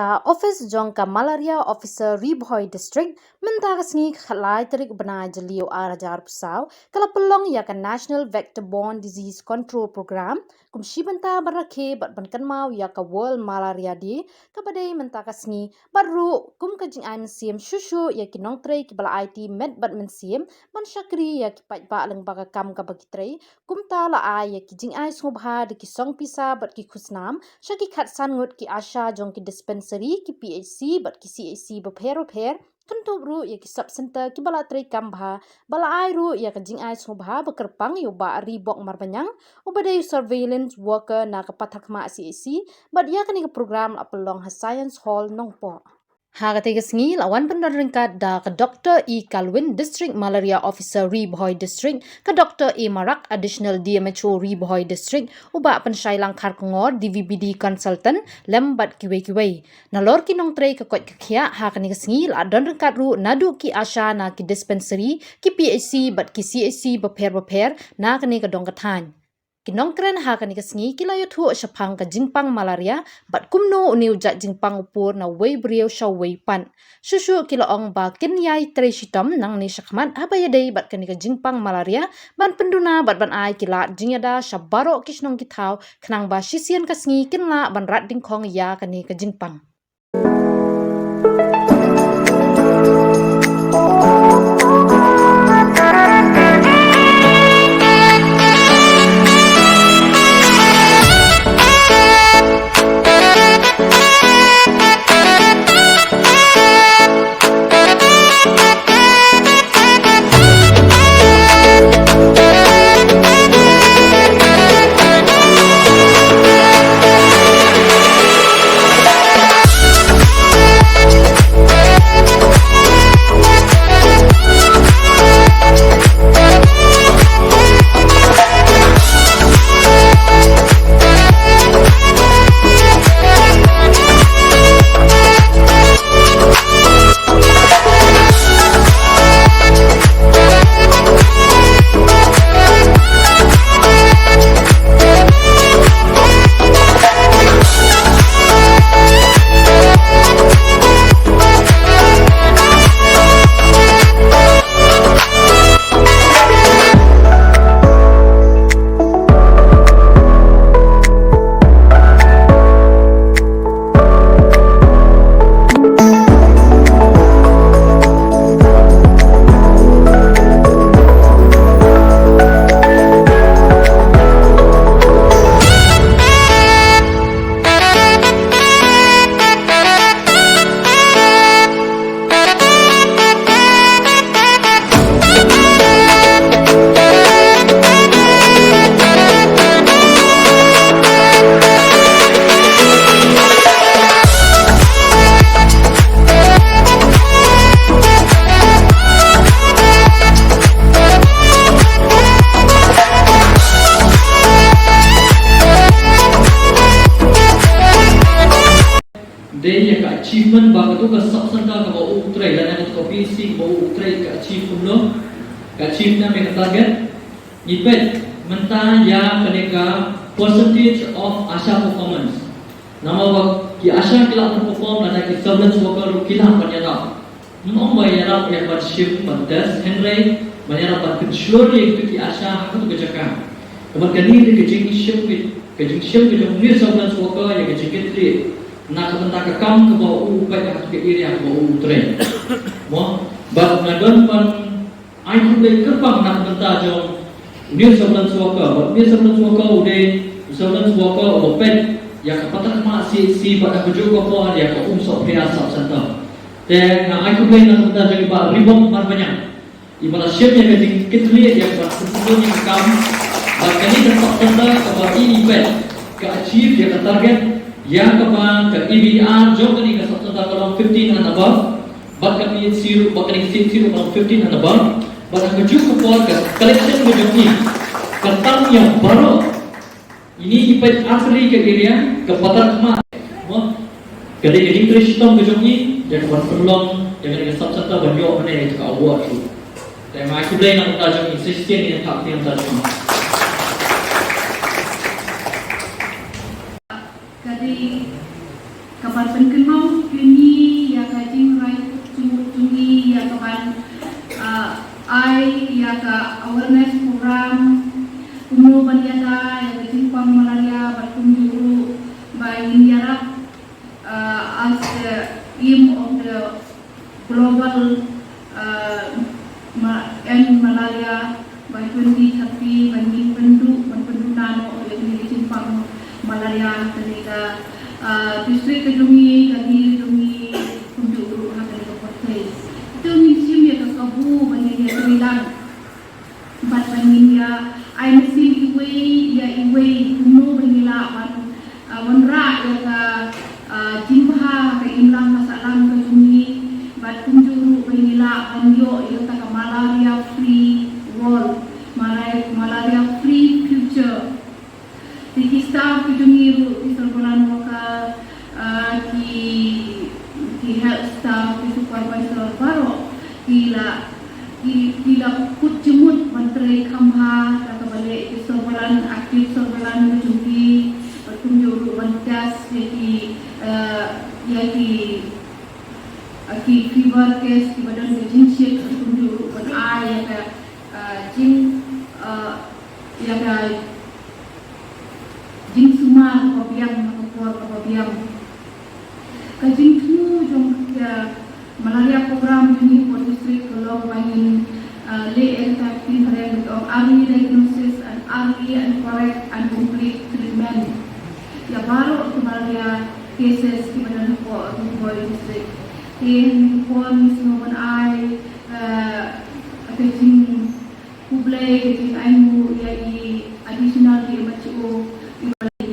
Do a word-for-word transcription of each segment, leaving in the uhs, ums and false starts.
Ka office jong ka Malaria Officer Ri Bhoi District mynta ka sngi ka khatlai tarik u bnai Jylliew ar hajar arphew saw ka la pynlong ïa ka National Vector Borne Disease Control Program kum shi bynta ban rakhe bad ban kynmaw ïa ka World Malaria Day kaba dei mynta ka sngi bad ruh kum ka jingai mynsiem shuh shuh ïa ki nongtrei kiba la aiti met bad mynsiem ban shakri ïa ki paidbah lyngba ka kam kaba ki trei. Kumta la ai ïa ki jingai sngewbha da ki song pisa bad ki khusnam sha ki khatsan ngut ki ASHA jong ki dispensary, ki PHC bad ki CHC bapher bapher. Kynthup ruh ïa ki sub center kiba la trei kam bha, ba la ai ruh ïa ka jingai sngewbha ba kyrpang ïa u Bah Ribok Marbaniang uba dei u surveillance worker na ka Patharkhmah CHC bad ïa kane ka program la pynlong ha Science Hall Nongpoh. Ha katei ka sngi la wan pyndon ryngkat da ka Doctor E Kalwin, District Malaria Officer Ri Bhoi District, ka Doctor A Marak, Additional DMHO Ri Bhoi District, u Bah Pynshailang Kharkongor, DVBD Consultant, lem bad kiwei kiwei. Nalor ki nongtrei ka koit ka khiah ha kane ka sngi la don ryngkat ruh naduh ki ASHA na ki dispensary, ki PHC bad ki CHC bapher bapher na kane ka dong ka thaiñ. Ki nongkren ha kane ka sngi ki la ïathuh shaphang ka jingpang malaria bad kumno une u jait jingpang u pur na uwei u briew sha uwei pat. Shuh shuh ki la ong ba kin ïai trei shitom nangne shakhmat haba ïadei bad kane ka jingpang malaria ban pynduna bad ban ai ki lad jingïada sha baroh ki shnong ki thaw khnang ba shisien ka sngi kin lah ban rat dyngkhong ïa kane ka jingpang. Dei ïa ka achievement ba katu ka sub center kaba u trei lane katu ka PHC kaba u trei ka achieve kumno, ka achieve na me ka target. Ngi peit mynta ïa kane ka percentage of ASHA performance. Namar ba ki ASHA ki lah ban perform lane ki surveillance worker ruh ki lah ban ïarap. Ym ong ba ïarap ïa ban shim ban test hynrei ban ïarap ban pynshlur ïa kitu ki ASHA ha katu ka jaka. Namar kane ka jingshim ka jingshim ka jong u surveillance worker ïa ka jingkit khlieh na ka bynta ka kam kaba u peit ha katu ka area kaba u trei. Mo, bad nga don ban ai khublei kyrpang na ka bynta jong u surveillance worker, bad u surveillance worker u dei u surveillance worker uba peit ïa ka Patharkhmah CHC bad ha kajuh ka por ïa ka Umsohphria sub center. Te nga ai khublei na ka bynta jong i Bah Ribok Marbaniang iba la shim ïa ka jingkit khlieh ïa kaba sngewthuh ïa ka kam. Bad kane ka sub center kaba i i peit ka achieve ïa ka target ïa kaba ka ABR jong kane ka sub center ka long fifteen and above. Bad ka PHC ruh, bad kane ka CHC ruh ka long fifteen and above. Bad ha kajuh ka por ka collection ka jong i ka tang ïa baroh ine i peit artylli ka area ka Patharkhmah. Mo, ka dei ka jingtrei shitom ka jong i ïa ka ban pynlong ïa kane ka sub center ban ïoh mynne ïa ka award ruh. Te nga ai khublei na ka bynta jong i, sa shisien ïa ka bynta jong i. Ka dei Kaba pynkynmaw ruh ïa ngi ïa ka jingrai jingmut jong ngi ïa ka ban, ah, ai ïa ka awareness program kumno ban ïada ïa ka jingpang malaria bad kumjuh ruh ba ngin ïarap, ah, as the aim of the global, uh, ma-, end malaria by twenty thirty, ban ngin pynduh, ban pynduna noh ïa kane ka jingpang malaria kane ka, uh, district ka jong ngi, ka ri ka jong ngi, kumjuh ruh ha kane ka pyrthei. Te ngin shim ïa ka kabu ban ngin ïatreilang. Bad ban ngin ïa ai mynsiem iwei ïa iwei kumno ban ïa lah ban, ah, wanrah ïa ka, ah, jingbha ka imlang ka sahlang ka jong ngi. Bad kumjuh ruh ban ïa lah ban ïoh ïa kata ka malaria free world, malaria, malaria free future. Te ki staff ki jong ngi ruh, ki surveillance worker, ah, ki, ki health staff, ki supervisor baroh ki la, ki, ki la kut jingmut ban trei kham bha da kaba leh ki surveillance, active surveillance ki jong ki, bad kumjuh ruh ban test ïa ki, ah, ïa ki, ah, ki fever case kiba don ka jingshit, bad kumjuh ruh ban ai ïa ka, ah, jing, ah, ïa ka jingsumar kaba biang ha ka por kaba biang. Ka jingthmu jong ka malaria program jong ngi hapoh district ka long ba ngin, ah, leh ïa kata ka ktien phareng ba ki ong early diagnosis and early and correct and complete treatment ïa baroh ki malaria cases kiba don hapoh Ri Bhoi district. Te ha kane ka por ngi sngew ban ai, ah, ka jing khublei ka jingaiñguh ïa i Additional D M H O i Bali.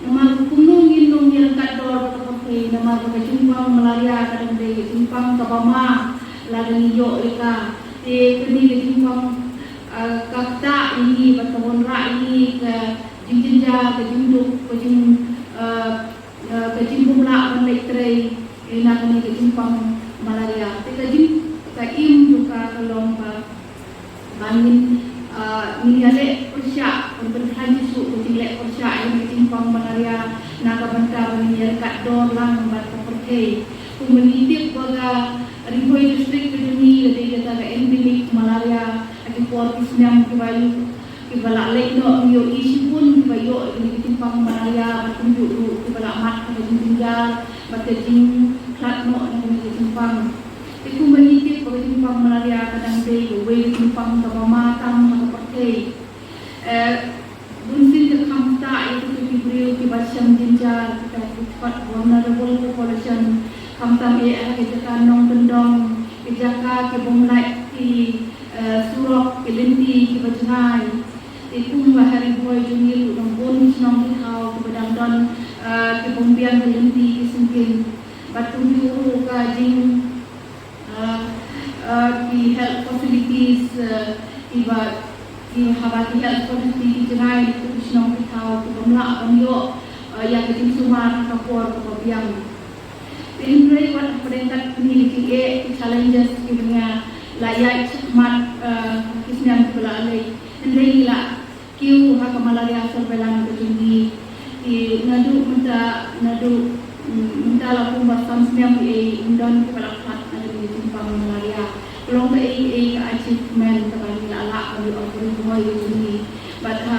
Namar kumno ngin ym ïaryngkat dor bad ka pyrthei, namar ba ka jingpang malaria ka dang dei ka jingpang kaba ma lada ngi ïoh ïa ka. Te kane ka jingpang, ah, ka ktah ïa ngi bad ka wanrah ïa ngi ka jingjynjar, ka jingduk, ka jing, ah, eh, ka jingbymlah ban leit trei, eh, na kane ka jingpang malaria. Te ka jing, ka aim jong ka ka long ba, ba ngin, eh, ngin ïaleh pyrshah, ban pynkhlaiñ shuh ka jingleh pyrshah ïa ka jingpang malaria na ka bynta ba ngin ïaryngkat dor lang bad ka pyrthei. Kumba ngi tip ba ka Ri Bhoi District ka jong ngi ka dei kata ka endemic malaria ha ki por ki snem kiba ïa kiba la leit noh, ngi ïohi shibun kiba ïoh ïa kane ka jingpang malaria, bad kumjuh ruh kiba la mad ha ka jingjynjar bad ka jingkhlad noh na kane ka jingpang. Te kumba ngi tip ba ka jingpang malaria ka dang dei kawei ka jingpang kaba ma tam ha ka pyrthei. Eh, bunsien ka kham ktah ïa kita ki briew kiba shem jynjar, kita ki khot vulnerable population, khamtam eh ha ki jaka nongkyndong, ki jaka ki bym lait ki, eh, surok, ki lynti kiba jngai. Te kumba ha Ri Bhoi jong ngi ruh dang bun ki shnong ki thaw kiba dang don, eh, ki bym biang ki lynti ki syngkien. Bad kumjuh ruh ka jing, eh, eh, ki health facilities, eh, kiba, ki haba ki health facility ki jngai, ki shnong ki thaw ki bym lah ban ïoh, eh, ïa ka jingsumar ha ka por kaba biang. Te hynrei wat hapdeng kat kine ki jingeh, ki challenges kiba ngi la ïaid shakhmat, eh, ki snem kiba la leit, hynrei ngi la kiew ha ka malaria surveillance ka jong ngi. Te naduh mynta, naduh, mm, mynta la kumba san snem ei ei ym don kiba la khlad na kane ka jingpang malaria. Ka long kaei kaei ka achievement kaba ngi la lah ban ïoh ha ka Ri Bhoi ka jong ngi. Bad ha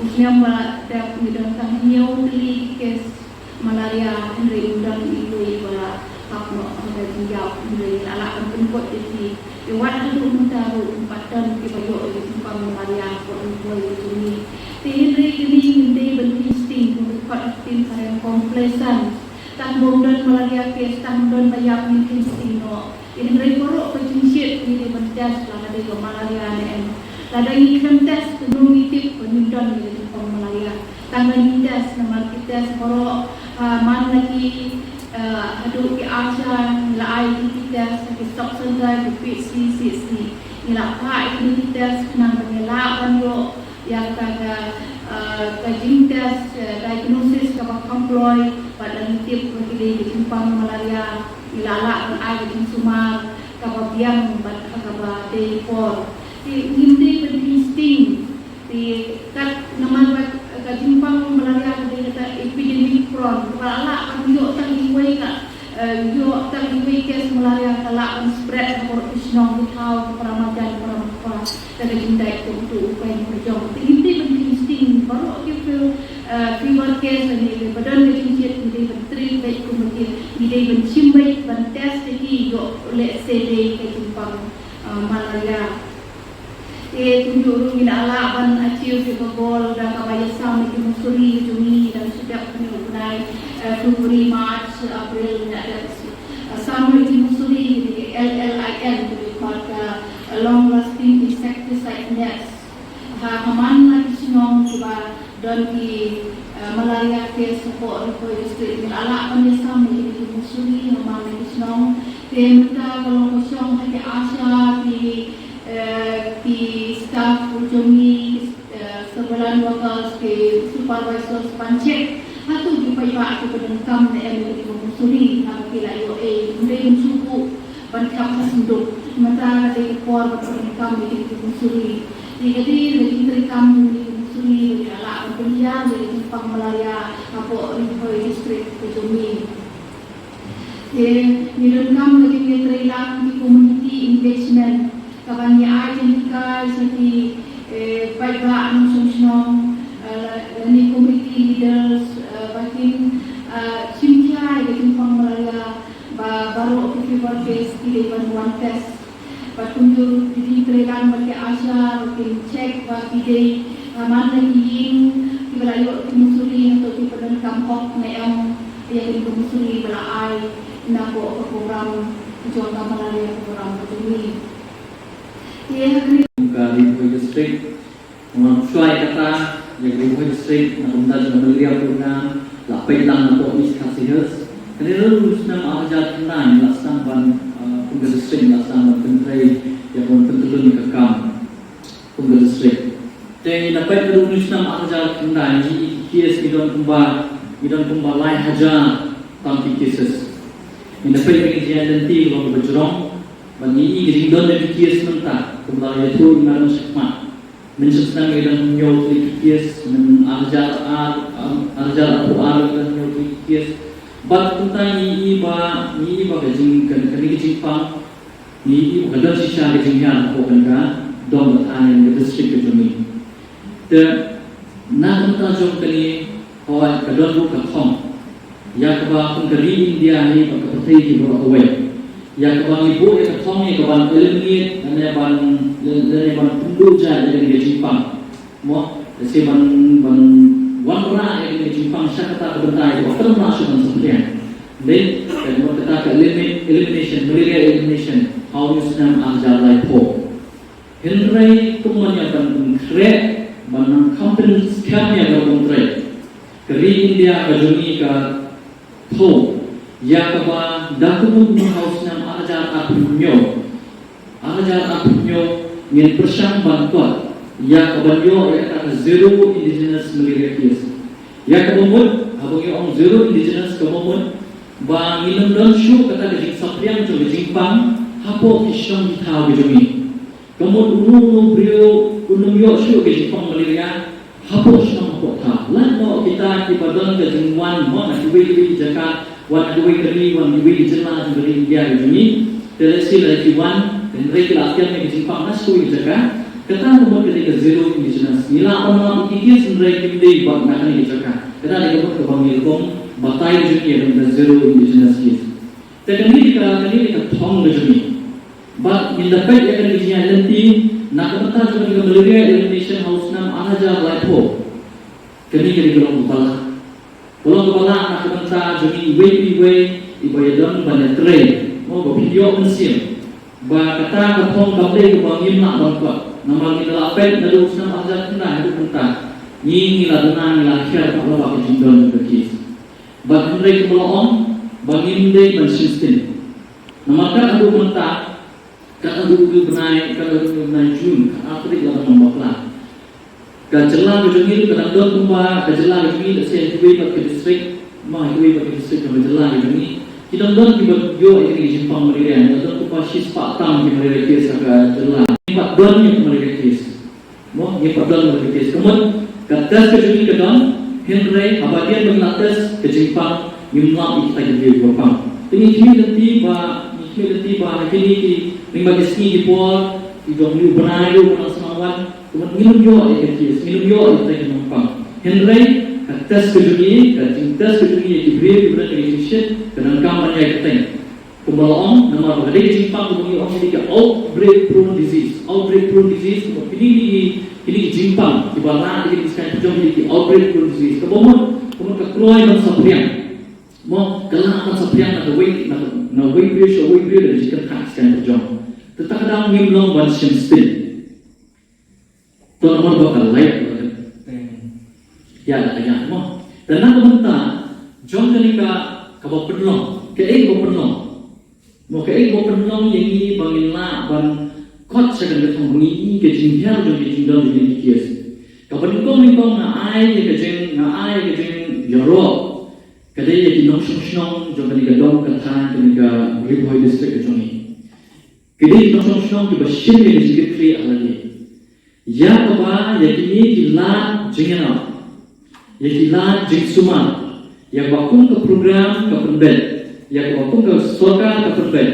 u snem ba la dep ngi don tang hynñiew tylli ki case malaria, hynrei ym don iwei ba la hap noh ha ka jingïap, hynrei la lah ban pynkut ïa ki. Te wat haduh mynta ruh ym pat don kiba ïoh ïa ka jingpang malaria hapoh Ri Bhoi ka jong ngi. Te hynrei kane ngim dei ban kheiñ sting, kumba ki khot ha ka ktien phareng complacent. Tang ba ym don malaria case, tang ba ym don ba ïap ngin kheiñ sting noh. Te hynrei baroh ka jingshit ngi dei ban test lada dei ka malaria ne em. Lada ngi khlem test kumno ngi tip ba ngim don ïa ka jingpang malaria. Tang ba ngin test namar ki test baroh, ah, man la ki, ah, haduh ki ASHA ngi la ai ïa ki test ha ki sub center, ki PHC, CHC. Ngi la phah ïa kine ki test khnang ba ngin lah ban ïoh ïa ka, ka, eh, ka jingtest, eh, diagnosis kaba kham kloi, bad lada ngi tip ba ki dei ka jingpang malaria, ngi la lah ban ai ka jingsumar kaba biang bad ha kaba dei por. Te ngim dei ban kheiñ sting. Te kat namar ba ka jingpang malaria ka dei kata epidemic prone, kaba la lah ban ïoh tang Ka, eh, ïoh tang iwei i case malaria ka lah ban spread ha baroh ki shnong ki thaw, ki para marjan, para marpa. Ka da jingdait ka utu u paiñ u jong. Te ngi dei ban khie sting baroh ki few, eh, fewer case lane ba don ka jingjied, ngi dei ban treat beit kumne, ngi dei ban shim beit, ban test ïa ki, ïoh lehse dei ka jingpang, eh, malaria. Te kumjuh ruh ngi la lah ban achieve ïa ka goal da kaba ïasam ïa ki mussoorie jong ngi da shu dep kane u bnai, eh, February, March, April, ngi la dep, eh, sam ïa ki mussoorie, ïa ki L L I N, kaba khot ka, eh, long lasting insecticide nets. Ha, ha man la ki shnong kiba don ki, eh, malaria case hapoh Ri Bhoi District, ngi la lah ban ïasam ïa ki mussoorie ha man la ki shnong. Te mynta ka long ka shong ha ki ASHA, ki, eh, ki staff u jong ngi, ki, eh, surveillance workers, ki supervisors ban check hato ki paidbah kiba donkam ne em ïa ki mussoorie, naba ki la ïoh ei, ym dei ban shu buh ban khap ha synduk. Mynta ka dei ka por ba ki donkam ïa ki mussoorie. Te ka dei ka jingtreikam jong ki mussoorie ba ki la lah ban pynhiar ïa ka jingpang malaria hapoh Ri Bhoi District ka jong ngi. Te ngi donkam ka jingïatreilang ki community engagement, kaban ïa ai jinghikai sha ki, eh, paidbah nongshong shnong, eh, lane community leaders, eh, ba kin, eh, shim khia ïa ka jingpang malaria, ba baroh ki fever case ki dei ban wan test. Bad kumjuh ruh ki jingtreilang bad ki ASHA ba kin check ba ki dei, eh, man la ki ïing kiba la ïoh ki mussoorie, hato ki pyndonkam hok ne em ïa kine ki mussoorie ba la ai napoh ka program jong ka malaria program ka jong ngi. Te ha kane ka Ri Bhoi District, namar shuwa ïa kata, ïa ka Ri Bhoi District na ka bynta jong ka malaria program la peit lang napoh East Khasi Hills. Kane ruh u snem ar hajar khyndai ngi la sdang ban, ah, kum ka district ngi la sdang ban pyntrei ïa ka ban pyntyllun ïa ka kam kum ka district. Te ngi la peit ruh u snem ar hajar khyndai, ngi i ki case ngi don kumba, ngi don kumba lai hajar tang ki cases. Ngi la peit ïa ka jingïaid lynti ka long kaba jrong, bad ngi i ka jingdon ïa ki case mynta kumba la ïathuh i Madam shakhmat. Mynshem snem ngi don hynñiew tylli ki case, myn ar hajar ar, ar hajar arphew ar ngi don hynñiew tylli ki case. Bad kumta ngi i ba, ngi i ba ka jing, ka, kane ka jingpang, ngi i ba ka don shisha ka jinghiar hapoh kane ka dong ka thaiñ, ka district ka jong ngi. Te na ka bynta jong kane, hooid ka don ruh ka thong ïa kaba kum ka ri India hi bad ka pyrthei hi baroh kawei, ïa kaba ngi buh ïa ka thong ïa kaban eliminate lane ban, lane ban pynduh jait ïa kane ka jingpang. Mo, lehse ban, ban wanrah ïa kane ka jingpang sha kata ka bynta ïa kaba khlem lah shuh ban saphriang. Dei ka mut kata ka eliminate, elimination, malaria elimination ha une u snem ar hajar laiphew. Hynrei kumno ïa ban pynkhreh, ban nang kham pynskhem ïa ka rukom trei, ka ri India ka jong ngi ka thew ïa kaba da kumno kumno ha u snem ar hajar arphew hynñiew, ar hajar arphew hynñiew ngin pyrshang ban kot ïa kaban ïoh ïa kata ka zero indigenous malaria case. Ïa kaba mut, haba ngi ong zero indigenous kaba mut ba ngin ym don shuh kata ka jingsaphriang jong ka jingpang hapoh ki shnong ki thaw ka jong ngi. Ka mut uno uno u briew un ym ïoh shuh ka jingpang malaria hapoh shnong hapoh thaw. Lait noh kita kiba don ka jingwan, mo, na kiwei kiwei ki jaka, wan na kiwei ka ri, wan na kiwei ki jylla jong ka ri India ka jong ngi. Te lehse la ki wan, hynrei ki la tiam ïa ka jingpang na kiwei ki jaka. Kata ka mut ka dei ka zero indigenous. Ngi lah ban lap ïa ki case hynrei kim dei bad na kane ka jaka. Kata dei ka mut kaba ngi rukom batai jong ngi ïa ka zero indigenous case. Te kane ka, kane ka thong ka jong ngi. Bad ngin da peit ïa kane ka jingïaid lynti na ka bynta jong ka malaria elimination ha u snem ar hajar laiphew. Kane ka dei ka long kaba lah. Ka long kaba lah na ka bynta jong ngi iwei pa iwei iba ïadon ban ïatrei. Mo, ba phin ïoh mynsiem ba kata ka thong kam dei kaba ngim lah ban kot. Namar ngi da lah peit naduh u snem ar hajar khyndai haduh mynta, ngi, ngi la duna, ngi la hiar bha lypa ka jingdon jong ka case. Bad hynrei kumba la ong ba ngim dei ban shim sting. Namar kat haduh mynta, kat haduh u bnai, kat haduh u bnai June, kat ar tarik la dang bapla. Ka jylla ka jong ngi ka dang don kumba, ka jylla ka jong ngi, lehse ha kiwei pat ki district, ma ha kiwei pat ki district ka jylla ka jong ngi, ki dang don kiba ïoh ïa ka jingpang malaria, ki dang don kumba shispah tam ki malaria case ha ka jylla. Ngim pat don ïa ki malaria case. Mo, ngim pat don malaria case. Ka mut ka test ka jong ngi ka don, hynrei haba dei ba ngi la test ka jingpang Ngim lap ïa kita ki briew kiba pang. Te ngi khmih lynti ba, ngi khmih lynti ba ha kine ki, lyngba ki sngi ki por, ki jong u bnai ruh ba la sdang wan, kumno ngin ym ïoh ïa ka case, ngin ym ïoh ïa kita ki nongpang. Hynrei ka test ka jong ngi, ka jingtest ka jong ngi ïa ki briew kiba don ha ka jingshit, ka donkam ban ïai bteng. Kumba la ong, namar ba ka dei ka jingpang kaba ngi ong ka dei ka outbreak prone disease. Outbreak prone disease, kumba kine ki, kine ki jingpang kiba rah ïa kine ki saiñ pyrjong ki dei ki outbreak prone disease. Kaba mut, ka mut ka kloi ban saphriang. Mo, ka lah ban saphriang na kawei, na, na kawei briew sha kawei briew da ka jingkyrkhu saiñ pyrjong. Te ta ka daw ngim long ban shim sting. To namar ba ka lait ba ka ïa da ka ïa mo. Te na ka bynta jong kane ka, kaba pynlong, kaei kaba pynlong. Mo, kaei kaba pynlong ïa ngi ba ngin lah ban kot sha kane ka thong, ba ngi i ka jinghiar jong ka jingdon jong ka case. Kaba nyngkong nyngkong nga ai ïa ka jing, nga ai ïa ka jingïaroh. Ka dei ïa ki nongshong shnong jong kane ka dong ka thaiñ, kane ka Ri Bhoi District ka jong ngi. Ki dei ki nongshong shnong kiba shim ïa ka jingkitkhlieh ha lade. Ïa kaba ïa kine ki lad jingïarap, ïa ki lad jingsumar, ïa kaba kum ka program ka pynbeit, ïa kaba kum ka sorkar ka pynbeit,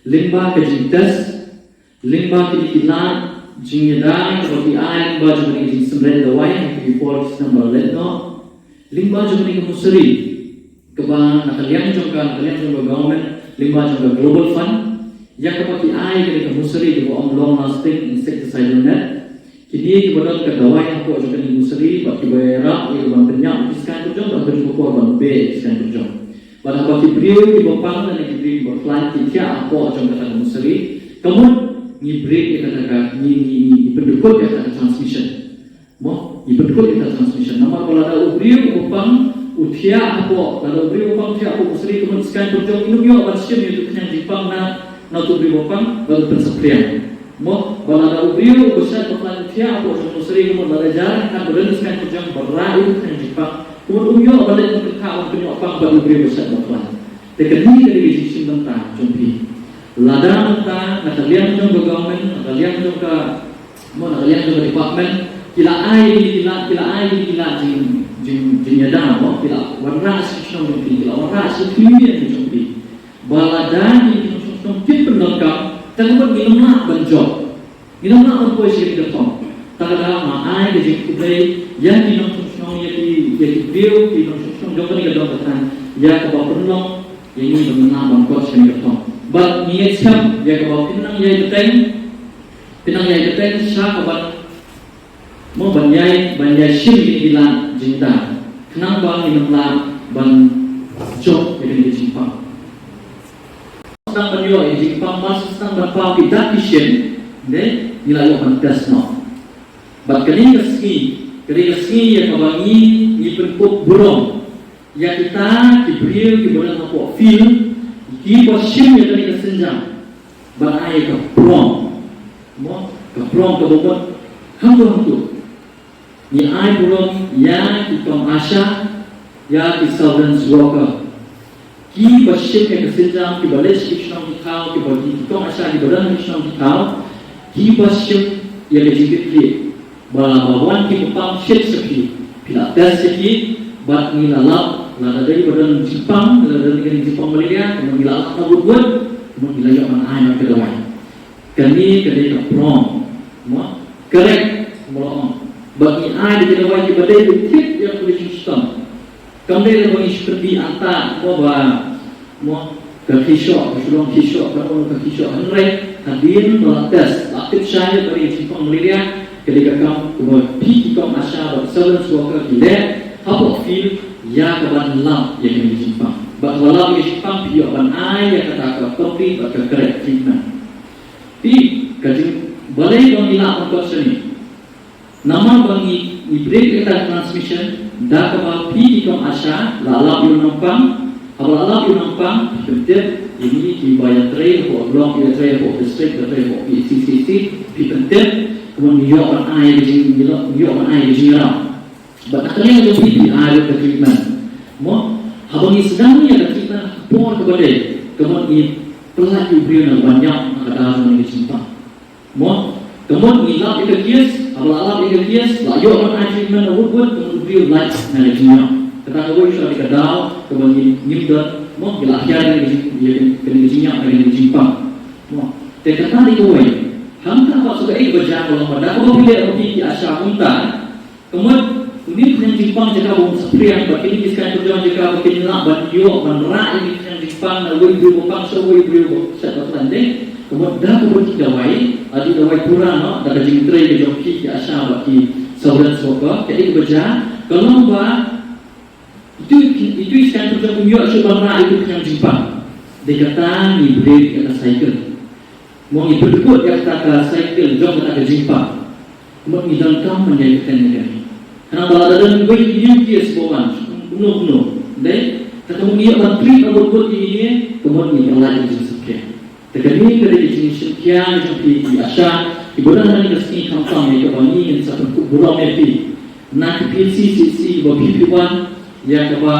lyngba ka jingtest, lyngba kine ki lad jingïada kaba ki ai lyngba jong kane ka jingsynreit dawai ha ki por ki snem ba la leit noh, lyngba jong kane ka mushari kaba na ka liang jong ka, na ka liang jong ka government, lyngba jong ka Global Fund, ïa kaba ki ai kane ka mushari kaba ong long lasting insecticidal net. Kine kiba don ka dawai hapoh jong kane ka mushari bad kiba ïarap ïa ka ban pynïap ïa ki saiñ pyrjong bad ban pynkup ban beh ïa ki saiñ pyrjong. Bad haba ki briew kiba pang lane ki briew kiba khlaiñ ki thiah hapoh jong kata ka mushari, ka mut ngi break ïa kata ka, ngi, ngi, ngi, ngi pyndkut ïa kata ka transmission. Mo, ngi pyndkut ïa ka transmission. Namar ba lada u briew uba pang u thiah hapoh, lada u briew uba pang u thiah hapoh mushari, ka mut saiñ pyrjong ngin ym ïoh ban shim ïa uto u khñiang jingpang na, na uto u briew uba pang, bad u pynsaphriang. Mo, ba lada u briew uba shait ba khlaiñ u thiah hapoh jong mushari, ka mut lada jar ka ba don saiñ pyrjong ba rah ïa uto u khñiang jingpang, ka mut um ïoh ban leit ban kynthah ban pynïoh pang bad u briew uba shait ba khlaiñ. Te kane ka dei ka jingshim bynta jong phi. Lada mynta na ka liang jong ka government, na ka liang jong ka, mo, na ka liang jong ka department, ki la ai, ki la, ki la ai, ki la jing, jing, jingïada, mo, ki la wanrah shisha jong phi, ki la wanrah shisha jong phi. Ba lada ki nongshong shnong kin pyndonkam, tang ba ngin ym lah ban jop. Ngin ym lah ban poi sha ka thong. Tang ba ma ai ka jingkhublei ïa ki nongshong shnong, ïa ki, ïa ki briew, ki nongshong shnong jong kane ka dong ka thaiñ, ïa kaba pynlong ïa ngi ba ngin lah ban kot sha ka thong. Bad ngi ngeit skhem ïa kaba phin nang ïai bteng, phin nang ïai bteng sha ka ban, mo, ban ïai, ban ïai shim ïa ki lad jingda, khnang ba ngin ym lah ban jop ïa kane ka jingpang. Sdang ban ïoh ïa ka jingpang, mar sdang ban paw ki dak ki shin, ne, ngi la ïoh ban test noh. Bad kane ka sngi, kane ka sngi ïa kaba ngi, ngi pynkup burom ïa kita ki briew kiba don hapoh field, kiba shim ïa kane ka sienjam ban ai ïa ka prong. Mo, ka prong kaba mut hangto hangto. Ngi ai burom ïa ki kong ASHA, ïa ki surveillance worker, kiba shim ïa ka sienjam, kiba leit sha ki shnong ki thaw, kiba, ki kong ASHA kiba don ha ki shnong ki thaw, kiba shim ïa ka jingkitkhlieh. Ba la, ba wan kiba pang shit sha phi, phi la test sha ki, bad ngi la lap, lada dei ba don jingpang, lada dei ka jingpang malaria, kumno ngi la lap na wut wut, kumno ngi la ïoh ban ai noh ka dawai. Kane ka dei ka prong, mo, correct, mo, la ong. Bad ngi ai da ka dawai kiba dei, u tip ïa ka jingshitom. Kam dei lada ngi shu pynbeit anta, mo, ba, mo, ka khie shoh, ka shu long khie shoh, ka long ka khie shoh, hynrei hadien ba la test, la tip shai ba dei ka jingpang malaria, ka dei ka kam kaba phi ki kong ASHA bad surveillance worker ki leh hapoh field ïa ka ban lap ïa ka jingpang. Bad ba lap ïa ka jingpang phi ïoh ban ai ïa kata ka complete bad ka correct treatment. Phi, ka jing, balei ba ngi lah ban kot shane? Namar ba ngi, ngi break ïa ka transmission, da kaba phi ki kong ASHA la lap ïa u nongpang, haba la lap ïa u nongpang, phi pyntip ïa ngi kiba ïatrei hapoh block, ïatrei hapoh district, ïatrei hapoh P H C, C H C, phi pyntip, kumno ngi ïoh ban ai ka jing, ngi ïoh, ngi ïoh ban ai ka jingïarap. Bad na ka liang jong phi, phi ai ruh ka treatment. Mo, haba ngi sdang ïa ka treatment ha ka por kaba dei, ka mut ngi pynlait ïa u briew na ka ban ïap na ka daw jong ka jingpang. Mo, ka mut ngi lap ïa ka case, haba la lap ïa ka case, la ïoh ban ai treatment na wut wut, ka mut u briew lait na ka jingïap. Kata kawei shuwa ka daw kaba ngim, ngim don, mo, ngi la hiar ïa kane ka jingïap, ïa kane ka jingpang. Mo, te kata dei kawei. Hangta pat shuh kaei kaba jia ka long ba da kaba phi leh ruh phi ki ASHA kumta, ka mut une u khñiang jingpang jaka ba un saphriang, bad kine ki saiñ pynjong jaka ba kin lah ban ïoh ban rah ïa une u khñiang jingpang na uwei u briew ba pang sha uwei u briew ba shet ba khlaiñ, dei. Ka mut da kaba ki dawai, adi dawai pura noh, da ka jingtrei ka jong phi ki ASHA bad ki sovereign worker, kaei kaba jia ka long ba itu, itu i saiñ pynjong um ïoh shuh ban rah ïa u khñiang jingpang. Dei kata ngi bret ïa ka cycle. Mo, ngi pyndkut ïa kata ka cycle jong kata ka jingpang. Ka mut ngi donkam ban ïai kren ïa kane. Khnang ba lada don wei ki new case ba wan, kumno kumno, dei, kata ka mut ngi ïoh ban treat na bun bun ïa kine, ka mut ngi pynlait ïa ka jingsaphriang. Te kane ka dei ka jingshim khia jong phi ki ASHA kiba don ha kane ka sngi, khamtam ïa kaba ngi ngin sa pynkup burom ïa phi na ki PHC, CHC kiba phi phi wan, ïa kaba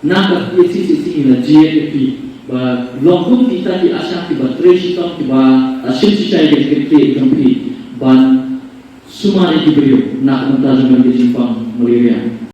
na ka PHC, CHC ngi la jied ïa phi ba long kum kita ki ASHA kiba trei shitom, kiba, ah, shim shisha ïa ka jingkitkhlieh jong phi ban sumar ïa ki briew na ka bynta jong ka jingpang malaria.